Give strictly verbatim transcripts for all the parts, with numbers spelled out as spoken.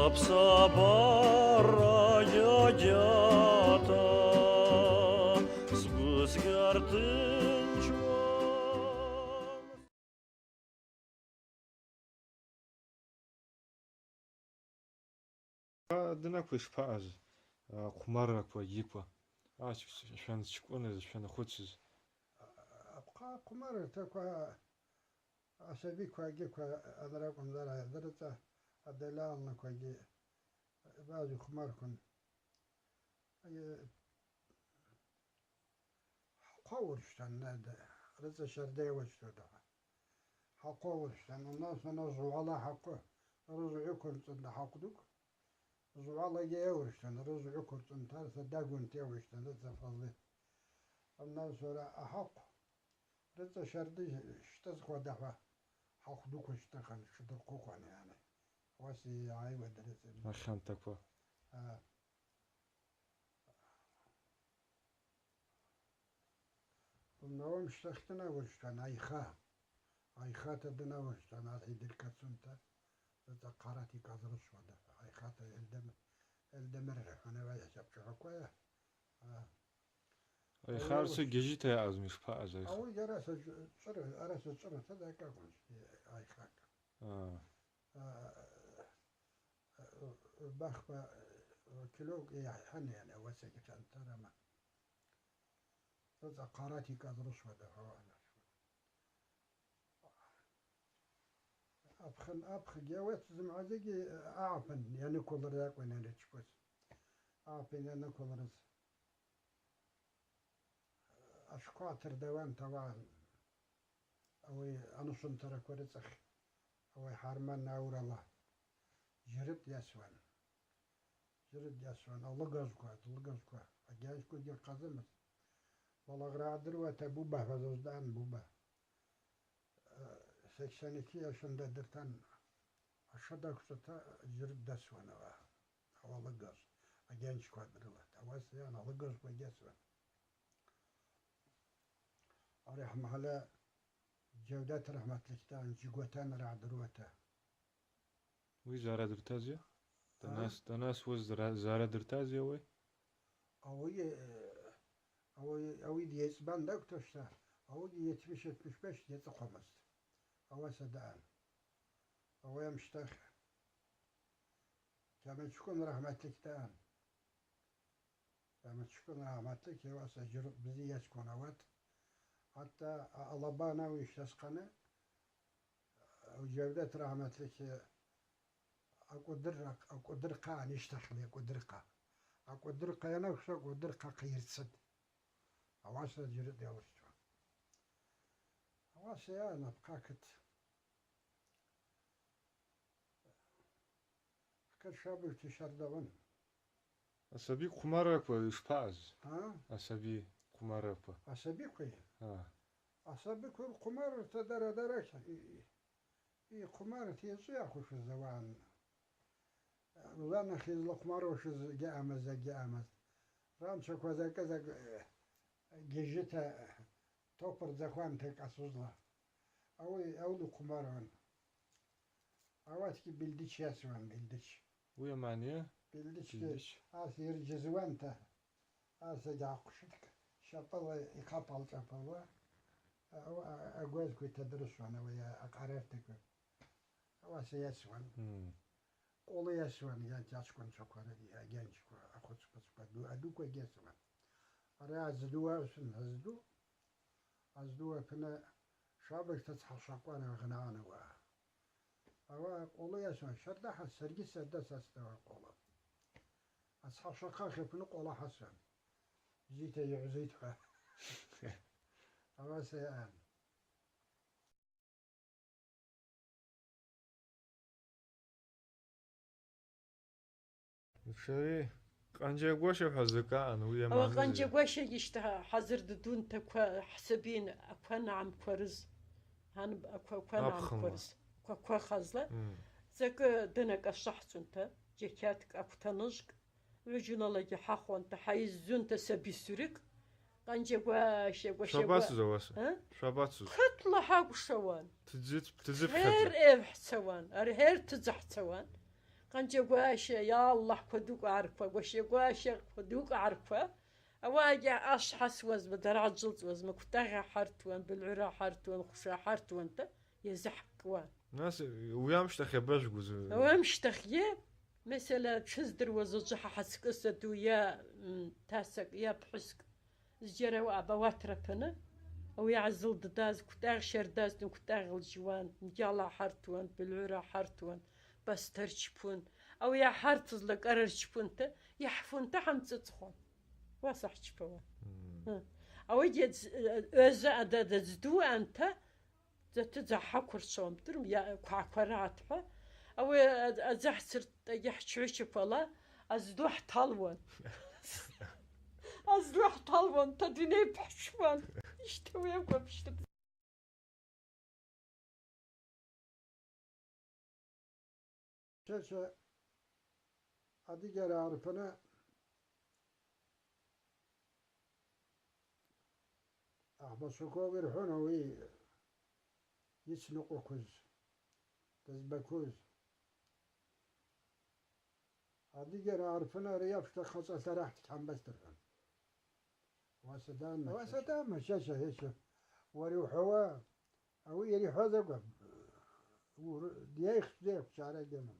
Апсабара йагьата сгвы сгьартынчуан. Дынаква йшпаъаз, а, хъвмарраква, йыква. А, шван чкӏвыныз, шван хвыцыз. Апхъа хъвмарраква асабиква, йыква анракӏвымзара, рыцӏа адалалнаквагьи базу хъвмаркван. Хӏахъвы аурщтан, рыцӏа щарда йауачӏвата. Хӏахъвы аурщтан, у нас, у нас жвгӏвала хӏахъвы, рыжвгӏвы квырцӏын хӏахъвы дукӏ. Жвгӏвалагьи аурщтан, рыжвгӏвы квырцӏын, тарса дагвынта йауащтан, рыцӏа фазлы. У нас уара ахӏахъв, рыцӏа щарда щтӏызхуа дагьва, хӏахъвы дуква щтӏыхан, тшадырхъвыхуан, яни. Уаси айвада рыцӏа. Ахантаква. А. Унагӏвам щтахь дынауырщтан айха. Айхата дынауырщтан, архӏа йдыркацунта, рыцӏа хъарата йкӏазрышвада. Айхата Эльдем-, Эльдемыр хӏванава йачапчугӏаквая. А. Айха арса гьажьита йаъазми, йшпаъаз айха? Ауи араса чӏвы-, чӏвыру, араса чӏвыру, тада акӏвакӏван айха. А. А, Бахба, э, килограмм йахӏван, яни, ауаса гьатантарама. Рыцӏа хъарата йкӏазрышвада, хӏвала. Апхын, апхын, гьауат зымгӏвадзагьи, э, агӏапын йаныквылра акӏвын, яни, чпуз. Агӏапын йаныквылрыз. Ашвква атырдауан, тауан. Ауи анушвымтараква рыцӏахь, ауи хӏарман аурала жьырытӏ йасуан. Жьырытӏ йасуан, алыгажвква, алыгажвква, агьанчквагьи рхъазымыз. Балагъра адыруата Буба хӏваз аздан, Буба. Э, сексен эки яшында дыртан, ашвадаквчӏвата жьырытӏ дасуан ауи. Ауи алыгажв, агьанчква дрылата. Ауаса йан алыгажвква йасуан. Ари хӏмахьла Джавдат рахӏматликдан, Джигватан рагӏдыруата. Уи зара дыртазйа? А? Данас, данас уыз зара, зара дыртазйа уи? Ауи, э, ауи, ауи дйайцӏбан дакӏвташта, ауи йетмиш, йетмиш беш йацӏыхъвамызт. Ауаса даъан. Ауи амщтахь Кьамачкӏвын рахӏматликдан. Кьамачкӏвын рахӏматлик, ауаса жьырытӏ бзи йаскван ауат. Хӏатта а-, алабан ауи йшасхъаны, Джавдат рахӏматлик, акӏвдыр-, акӏвдырхъа анищтахьла, акӏвдырхъа. Акӏвдырхъа йанаквшва, акӏвдырхъа хъайырцытӏ. Ауаса жьырытӏ йауырщтуан. Ауаса йан апхъа кыт. Хкат шабыжта щардагъван. Асаби хъвмарраква йшпаъаз? А? Асаби хъвмарраква. Асабиква? А. Асабиква хъвмаррата дара-дара и, и, и хъвмаррата йачӏвыйахуш зауан. Уланахьи злахъвмарушыз гьаъамаз, гьаъамаз. Ранчаква закӏы-закӏ, э, гьажьита, э, топырдзахуанта кӏасузла. Ауи, ауи хъвмаруан. Ауатгьи билдич йасуан, билдич. Уи амани? Билдичгьи. Билдич. Ас йырджьызуанта, ас гьахъвшитӏ, щапӏыла йхъапал чӏапӏыла, а-, а-, агвазква йтадрысуан, ауи акъарартаква. Ауаса йасуан. Мм. Къвлы йасуан, йан чачкӏвынчваква, агьанчква, ахвыцква, аду-, адуквагьи йасуан. Ари азду уасун, азду. Азду апны шабыжта цхьа швакъван агънагӏан ауаъа. Ауаъа къвлы йасуан, щарда хӏа-, саргьи сарда сасдауан къвлы. Ацхьа швахъа хьапны къвлы хӏасуан. Бзита йгӏвзитӏ хӏва. Ауаса йаъан. Шари къанджагваша хӏва закӏаъан, уи амани. Къанджагвашагьи щта хӏазыр ддунта ква хӏсабин, аква нагӏамкварыз. Гьан аква, аква нагӏамкварыз. Ква, ква хазла. Мм. Закӏы дана кӏашахцунта, джакяткӏ, аквтаныжвкӏ, гӏвыджуналагьи хӏахванта, хӏайыззунта саби сурикӏ, къанджагваша, гваша. Швабацуз ауаса? А? Швабацуз? Хъытла хӏакӏвшауан. Тыдзи, тыдзи пхьадза. Гьер эв хӏцауан, ари гьер тыдзи хӏцауан. Хъанча Гваща, я Аллахӏ, квадукӏ гӏарква, Гваща Гваща, квадукӏ гӏарква. Ауагьи ашв хӏасуазма, дара гьджвылцӏуазма, квтӏагъа хӏартуан, бульгӏура хӏартуан, хвша хӏартуанта йазыхӏкӏуан. Нас уи амщтахь абажвгуз? Ауи амщтахьгьи, месела, тшыздыруаз, уыжвжваха хӏацкӏыс аду йа, м, тасакӏ, йа пхӏвыскӏ. Зджьара ауи абауатра апны, ауи йгӏазылддаз квтӏагъ щардазтын, квтӏагъ лжуан, нджала хӏартуан, бульгӏура хӏартуан, бастыр чпун. Ауи йгӏахӏартызла кӏарар чпунта, йахӏфунта хӏамцӏыцӏхуан. Уаса хӏчпауан. Мм. Хы. Ауи дедз-, оза ада дадздуанта, Дзатыдз гьахӏыквырчвауан, бдырма, йа-, ква-, кварагӏатхӏва. Ауи а-, адзахь цыртӏагьи хӏчгӏвычаквала аздугӏ талуан. Аздугӏ талуан, та дуней пхьчуан. Ищта уи акӏвпӏ, ищта. Чача адыгьара арпана Ахмат Шуков йырхӏвун ауи йыцнакъваквуз, дызбаквуз. Адыгьара арпана ари апшта хъацӏа лъарахӏ дгьамбастӏ рхӏван. Уаса дан Уаса Мачача. Дан Мачача, ече. Уара ухӏвауа, ауи йара йхӏваз акӏвпӏ. Ур-, дйайхтӏ, дйайхтӏ, чара йгьамам.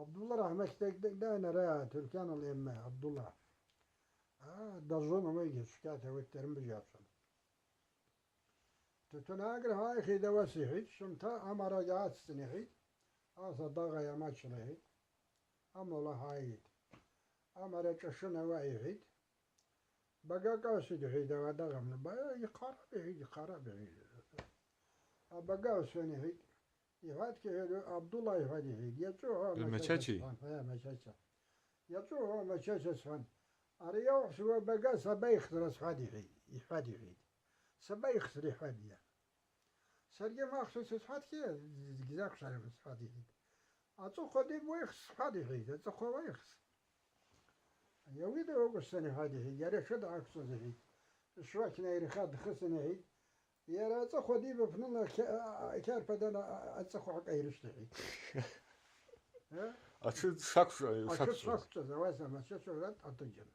Абдулла рахӏматуллахӏи дан ара Туркьянал йамма Абдулла. А, дажвун амайгьи шкят ауи термбыжь апшын. Тутунагра гьайхьи, дава сихӏвитӏ, швымта амара гьаццун йхӏвитӏ, аса дагъа йамачла йхӏвитӏ, амала гьайитӏ. Амара чӏашун ава йхӏвитӏ, бага кӏаситӏ йхӏвитӏ, дава дагъамна, ба йхъарапӏ йхӏвитӏ, йхъарапӏ йхӏвитӏ. А бага асун йхӏвитӏ, йхӏватӏ кихӏваду, Абдулла йхӏватӏ йхӏвитӏ, йачӏву гьа Мачача Мачача. Схъан, гьа Мачача. Йачӏву гьа Мачача схъан. Ари йаух сува бага сабайхтӏра схӏватӏ йхӏвитӏ, йхӏватӏ йхӏвитӏ. Сабайхтӏра йхӏватӏ йа. Саргьи махсус йсхӏватхьи, гьзакӏ шварам схӏватӏ йхӏвитӏ. Ацӏыхъва диб уайхс схӏватӏ йхӏвитӏ, ацӏыхъва уайхс. Йауида уагвссан йхӏватӏ йхӏвитӏ, йара швыда аквчӏваз йхӏвитӏ. Швакь найрхатӏ дхысын йхӏвитӏ. Йара ацӏыхъва диб апныла кьа-, кьарпадан ацӏыхъва гьакӏайрышвтӏ йхӏвитӏ. Э? Атшы шаквчӏваз, атшы шаквчӏваз. Шаквчӏваз, аваса Мачача рат атыджын.